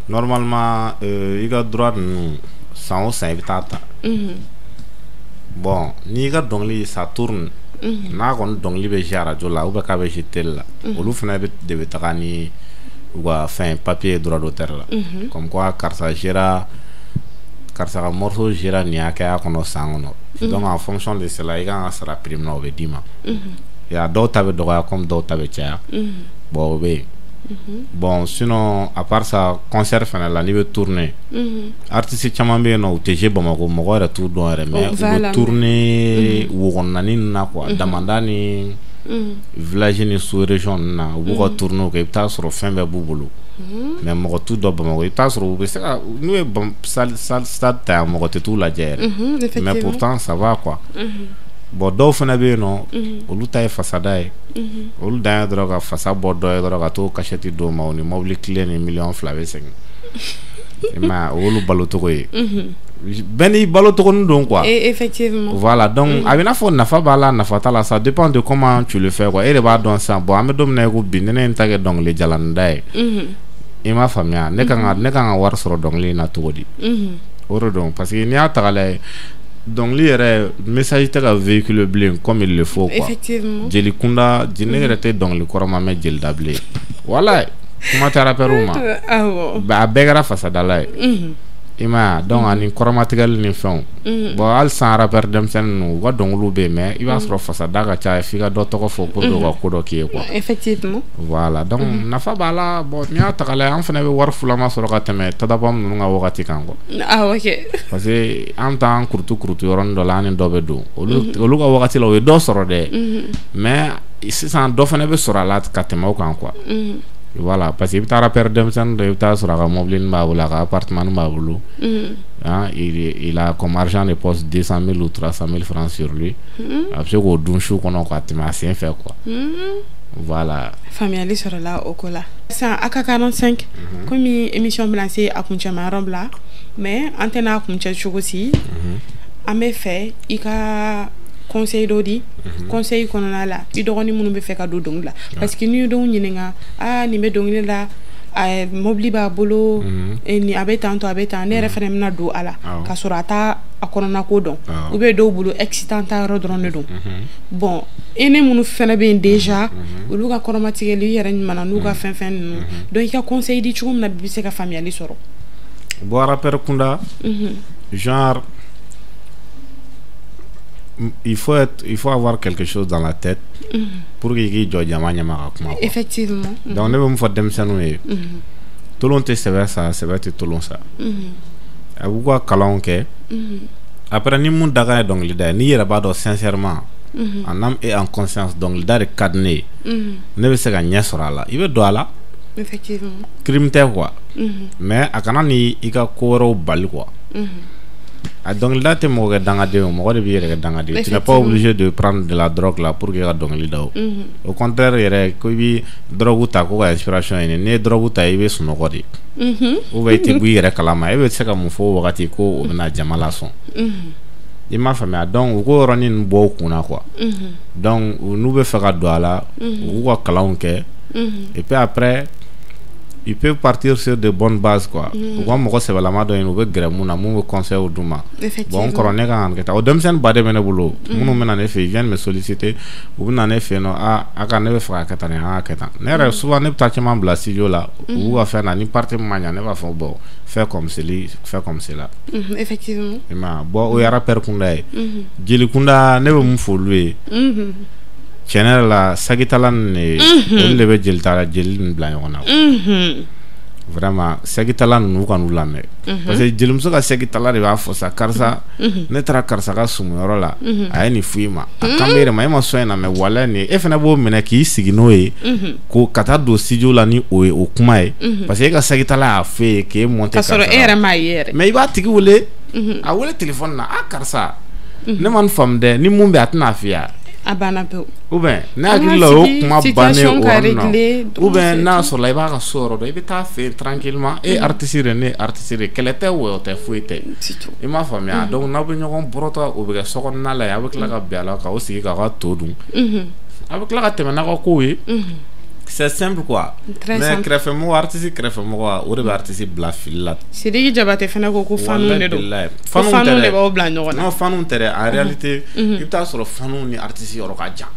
Speaker 2: normalement i ka droit ninnu, san o san i bɛ taa ta. Bon, n'i ka dɔnkili ça tourne, n'a kɔni dɔnkili bɛ jouer radio la ou bien k'a bɛ jouer télé la, olu fana bɛ de bɛ taga ni u ka fɛn papier droit d'auteur la. Comme quoi karisa gera, karisa ka morceau gera nin hakɛya kɔnɔ san kɔnɔ. Donc en fonction de cela, i kan ka sara prix min na, o bɛ d'i ma. Ya dɔw ta bɛ dɔgɔya comme dɔw ta bɛ caya. Bon, o bɛ yen. Bon, sinon à part ça, concert fana la, n'i bɛ tourner, artiste caman bɛ yen nɔ, u tɛ jouer Bamakɔ, mɔgɔ yɛrɛ t'u dɔn yɛrɛ, mais u bɛ tourner wo kɔnɔnanin ninnu na quoi, damanda ni village ni sous région ninnu na, u b'u ka tourner kɛ, i bɛ taa sɔrɔ fɛn bɛɛ b'u bolo. Mais mɔgɔ t'u dɔn Bamakɔ, i bɛ taa sɔrɔ u bɛ se ka n'u ye salle stade ta yan, mɔgɔ tɛ t'u lajɛ yɛrɛ. Mais pourtant ça va quoi. Bon, dɔw fana bɛ yen nɔ, olu ta ye fasada ye. Olu dan ye dɔrɔn ka fasa bɔ dɔ ye dɔrɔn ka t'o cachette d'o ma, o ni mobili clé ni miliyɔn 2 bɛ segin. I m'a ye, o y'olu balocogo ye. Bɛɛ n'i balocogonin don quoi.
Speaker 1: Et effectivement.
Speaker 2: Voilà, donc a bɛ n'a fɔ nafa b'a la, nafa t'a la, ça dépend de comment tu le fais quoi. E de b'a dɔn sisan. Bon, an bɛ don min na i ko bi, ni ne ye n ta kɛ dɔnkili jalaninda ye. I m'a faamuya, ne kan ka wari sɔrɔ dɔnkili in na cogo di? O de don, parce que n'i y'a ta k'a lajɛ, dɔnkili yɛrɛ message tɛ ka véhiculer bilen comme il le faut quoi.
Speaker 1: Effectivement.
Speaker 2: Jeli kunda, ne yɛrɛ tɛ dɔnkili kɔrɔ ma mɛn jeli da bilen. Walayi, kuma tɛ rappeur ma.
Speaker 1: Awɔ.
Speaker 2: A bɛɛ kɛra fasadala ye. I m'a ye, donc ani kɔrɔmatigɛli ni fɛnw. Bon, hali sisan rappeur denmisɛnnin ninnu, u ka dɔnkiliw bɛ yen, mais i b'a sɔrɔ fasada ka ca, f'i ka dɔ tɔgɔ fɔ pour que u ka ko dɔ k'i ye quoi.
Speaker 1: Effectivement.
Speaker 2: Voilà, donc nafa b'a la. Bon, n'i y'a ta k'a lajɛ, an fana bɛ wari fulama sɔrɔ ka tɛmɛ Tadabam ninnu ka wagati kan quoi.
Speaker 1: Ah, ok.
Speaker 2: Parce que an t'an kurutu kurutu yɔrɔnin dɔ la, an ni dɔ bɛ don. Olu ka wagati la, u ye dɔ sɔrɔ dɛ. Mais sisan dɔ fana bɛ sɔrɔ a la ka tɛmɛ o kan quoi. Voilà, parce que i bɛ taa rappeur denmisɛnnin dɔ, i bɛ taa sɔrɔ a ka mobili b'a bolo, a ka appartement b'a bolo. Hein, il a comme argent de poche 200 000 ou 300 000 francs sur lui. A bɛ se k'o dun su kɔnɔ ka tɛmɛ a sen fɛ quoi. Voilà.
Speaker 1: Faamuyali sɔrɔla o ko la. Sisan a ka 45, komi émission bɛna se a kuncɛma yɔrɔ bila, mais an tɛna a kuncɛ cogo si. An bɛ fɛ i ka conseil dɔ di, conseil kɔnɔna la, i dɔgɔnin minnu bɛ fɛ ka don dɔnkili la, parce que n'i ye dɔw ɲininka, aa, nin bɛ dɔnkili la, mobili b'a bolo, nin a bɛ tan tɔ, a bɛ tan, ne yɛrɛ fana bɛna don a la, k'a sɔrɔ a t'a a kɔnɔna ko dɔn, ou bien dɔw bolo excitant ta yɔrɔ dɔrɔn de don. Bon, i ni minnu fana bɛ yen déjà, olu ka kɔrɔmatigɛli i yɛrɛ ɲuman na n'u ka fɛn fɛn ninnu, donc i ka conseil di cogo min na bi bɛ se ka faamuyali sɔrɔ.
Speaker 2: Bon, rappeur kunda, genre il faut avoir quelque chose dans la tête pour que i k'i jɔ jama ɲɛma ka kuma quoi.
Speaker 1: Effectivement.
Speaker 2: Donc ne bɛ mun fɔ denmisɛnninw ye, tolon tɛ sɛbɛ sa, sɛbɛ tɛ tolon sa. A b'u ka kalanw kɛ. Après, ni mun dakan ye dɔnkilida ye, n'i yɛrɛ b'a dɔn sincèrement, en âme et en conscience, dɔnkilida de ka di ne ye, ne bɛ se ka ɲɛ sɔrɔ a la, i bɛ don a la.
Speaker 1: Effectivement.
Speaker 2: Crime tɛ quoi. Mais a kana ni i ka ko wɛrɛw bali quoi. A dɔnkilida tɛ mɔgɔ kɛ dangaden o, mɔgɔ de b'i yɛrɛ kɛ dangaden. Tu n'es pas obligé de prendre de la drogue là pour que ka dɔnkili da o. Au contraire yɛrɛ, ko i bɛ drogue ta ko ka inspiration ɲini, n'i ye drogue ta, i bɛ sunɔgɔ de. Ou bien i tɛ bɔ i yɛrɛ kalama, e bɛ se ka mun fɔ o wagati ko o bɛna jama lasɔn? I m'a faamuya? Donc u k'o yɔrɔnin ninnu bɔ u kunna quoi. Donc n'u bɛ fɛ ka don a la, u k'u ka kalanw kɛ et puis après il peut partir sur de bonnes bases quoi. U ka mɔgɔ sɛbɛlama dɔ ɲini, u bɛ gɛrɛ mun na, mun bɛ conseil d'u ma. Bon, n kɔrɔ, ne kan ka kɛ tan. O denmisɛnnin baden bɛ ne bolo minnu bɛ na ne fɛ, ils viennent me solliciter, u bɛ na ne fɛ yen nɔ: a a ka ne bɛ fɛ ka kɛ tan, nin an ka kɛ tan. Ne yɛrɛ, souvent ne bɛ taa caman bila studio la, u b'u ka fɛn na, ni partie min ma ɲa, ne b'a fɔ: bon, fais comme ceci, fais comme cela.
Speaker 1: Effectivement.
Speaker 2: I m'a ye? Bon, o ye rappeur kunda ye. Jeli kunda, ne bɛ mun fɔ olu ye? Tiɲɛ yɛrɛ la, sagitala ninnu de, olu de bɛ jelita jeli ninnu bila ɲɔgɔn na. Vraiment, sagitala ninnu, u kan'u lamɛn, parce que jelimuso ka sagitala de b'a fɔ sa: karisa, ne taara karisa ka sumuyɔrɔ la, a ye nin f'i ma, a kan bɛ e de ma, e ma sɔn in na, mɛ walayi nin e fana b'o minɛ k'i sigi n'o ye ko ka taa don studio la ni o ye, o kuma ye, parce que e ka sagitala y'a f'e ye k'e monter.
Speaker 1: Ka sɔrɔ e yɛrɛ m'a ye yɛrɛ.
Speaker 2: Mais i b'a tigi wele, a wele téléphone na: a karisa, ne ma nin faamu dɛ, ni mun bɛ, a tɛna f'i ye.
Speaker 1: A banna pewu.
Speaker 2: Ou bien ne hakili la, o kuma bannen o yɔrɔnin na, ou bien n'a sɔrɔ la i b'a ka so yɔrɔ dɔn, i bɛ taa fɛ yen tranquillement. E artiste de, ne ye artiste de, kɛlɛ tɛ, wɔyɔ tɛ, foyi tɛ. I m'a faamuya? Donc n'aw bɛ ɲɔgɔn bɔrɔtɔ, o bɛ kɛ sokɔnɔna la yen, aw bɛ tila ka bɛn a la k'aw sigi k'aw ka to dun, a bɛ tila ka tɛmɛ n'aw ka kow ye. C'est simple quoi.
Speaker 1: Très
Speaker 2: mais
Speaker 1: simple.
Speaker 2: Kɛrɛfɛmɔgɔ, artiste kɛrɛfɛmɔgɔ, o de bɛ artiste bila fili la.
Speaker 1: Sidiki Jabate fana ko ko fanu de don. Ko
Speaker 2: fanu
Speaker 1: fanu de b'aw bila ɲɔgɔn na.
Speaker 2: Non, fanu tɛ dɛ. En réalité, i bɛ taa sɔrɔ fanu ni artiste yɔrɔ ka jan,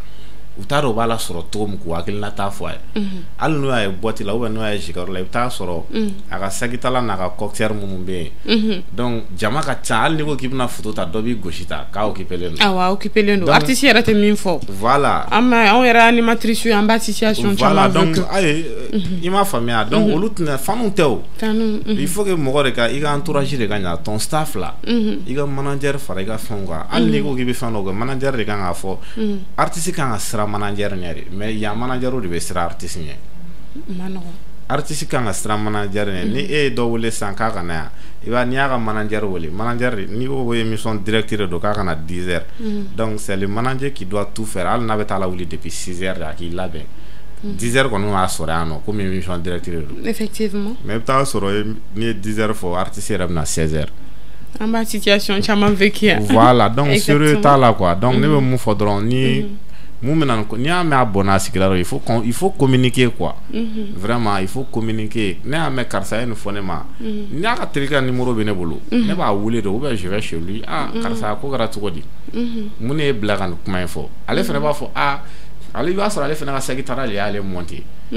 Speaker 2: u t'a dɔn u b'a la sɔrɔ cogo min k'u hakilina t'a fɔ a ye. Hali n'u y'a ye boîte la ou bien n'u y'a ye zikɔrɔ la, i bɛ taa sɔrɔ a ka sagitala n'a ka coxeur minnu bɛ yen, donc jama ka ca. Hali n'i ko k'i bɛna photo ta, dɔ b'i gosi ta k'a occupé len don.
Speaker 1: Awɔ, occupé len don. Artiste yɛrɛ tɛ min fɔ.
Speaker 2: Voilà.
Speaker 1: An ma anw yɛrɛ animatrice ye, an b'a situation
Speaker 2: voilà
Speaker 1: caman
Speaker 2: donc
Speaker 1: vécu.
Speaker 2: Ayi, i m'a faamuya? Donc olu tɛna, fanu tɛ o.
Speaker 1: Fanu.
Speaker 2: Il faut que mɔgɔ de ka i ka entourage de ka ɲa, ton staff la, i ka manager fara i ka fɛnw kan. Hali n'i ko k'i bɛ fɛn dɔ kɛ, manager de kan k'a fɔ. Artiste kan ka siran manager ɲɛ de, mais yan manager de bɛ siran artiste ɲɛ.
Speaker 1: Ma nɔgɔn.
Speaker 2: Artiste kan ka siran manager ɲɛ. Ni e ye dɔ wele sisan k'a ka na yan, i b'a n'i y'a ka manager wele, manager n'i ko ko émission direct de don, k'a ka na 10 heures, donc c'est le manager qui doit tout faire. Hali n'a bɛ taa la wuli depuis 6 heures de, a k'i labɛn, 10 heures kɔni b'a sɔrɔ yan nɔ, komi émission direct de don. Mais i bɛ taa sɔrɔ n'i ye 10 heures fɔ, artiste yɛrɛ bɛ na 16 heures.
Speaker 1: An b'a situation caman vécu yan.
Speaker 2: Voilà, donc sérieux t'a la quoi. Donc ne bɛ mun fɔ dɔrɔn, ni mun bɛ na, n'i y'a mɛn a bɔnna a sigira, il faut communiquer quoi. Vraiment, il faut communiquer. Ne y'a mɛn karisa ye nin fɔ ne ma, n'i y'a ka terikɛ ka numéro bɛ ne bolo, ne b'a wele de, ou bien je vais chez lui: ah karisa, ko kɛra cogo di, mun de ye bila ka nin kuma in fɔ? Ale fana b'a fɔ: ah, ale, i b'a sɔrɔ ale fana ka sagitala de y'ale monter. I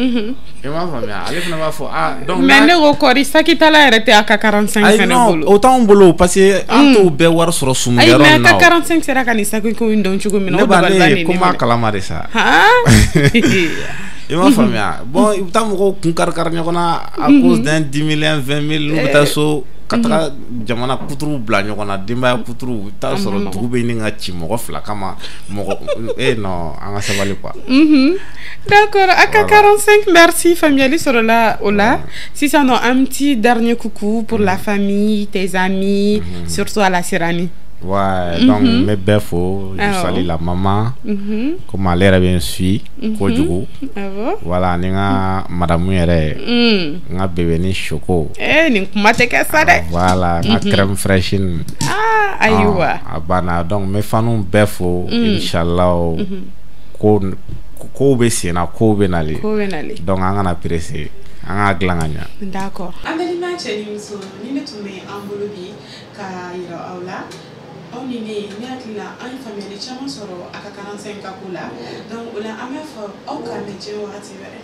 Speaker 2: m'a faamuya? Ale fana b'a fɔ: ah, donc
Speaker 1: mais ne ko kɔri sakitala yɛrɛ tɛ a ka 45
Speaker 2: ayi
Speaker 1: fɛnɛ
Speaker 2: non
Speaker 1: bolo.
Speaker 2: O t'anw bolo, parce que an t'o bɛɛ wari sɔrɔ
Speaker 1: ayi
Speaker 2: sumukɛyɔrɔ
Speaker 1: mais
Speaker 2: in
Speaker 1: a
Speaker 2: na.
Speaker 1: ka 45 sera ka nin saki ko in dɔn cogo min na,
Speaker 2: ne
Speaker 1: o
Speaker 2: b'ale
Speaker 1: dabaliban
Speaker 2: ye
Speaker 1: de
Speaker 2: ko
Speaker 1: ne
Speaker 2: n b'a
Speaker 1: minɛ.
Speaker 2: kalama de sa.
Speaker 1: Han.
Speaker 2: I m'a faamuya? Bon, i bɛ taa mɔgɔw kun kari kari ɲɔgɔn na à cause d'un 10 000, un 20 000, n'u bɛ taa so ka taga jamana kuturuw bila ɲɔgɔn na, denbaya kuturuw, i bɛ taa sɔrɔ dugu bɛ ɲini ka ci mɔgɔ fila kama. Mɔgɔ eh non, an ka sabali quoi.
Speaker 1: D'accord, AK 45, merci. Faamuyali sɔrɔla o la. Sisan nɔ, un petit dernier coucou pour la famille, tes amis, surtout à la Sirani.
Speaker 2: Ouais, donc n bɛ bɛɛ fo, je salue la maman, komi ale yɛrɛ bɛ n suit kojugu.
Speaker 1: Awɔ.
Speaker 2: Voilà, ni n ka madame yɛrɛ, n ka bébé ni Choco.
Speaker 1: Eh, nin kuma tɛ kɛ sa dɛ.
Speaker 2: Voilà, n ka crème fraîche nin.
Speaker 1: Ah, ayiwa.
Speaker 2: A banna. Donc n bɛ fanu bɛɛ fo, inchallah ko kow bɛ sen na, kow bɛ nalen.
Speaker 1: Ko bɛ nalen.
Speaker 2: Donc an kana presser, an k'a dilan ka ɲa.
Speaker 1: D'accord. An balima cɛ ni muso, ni ne tun bɛ an bolo bi ka yira aw la, aw ni ne, ne hakili la an ye faamuyali caman sɔrɔ a ka 45 ka ko la. Donc o la, an b'a fɔ aw k'an mɛn diɲɛ wagati wɛrɛ.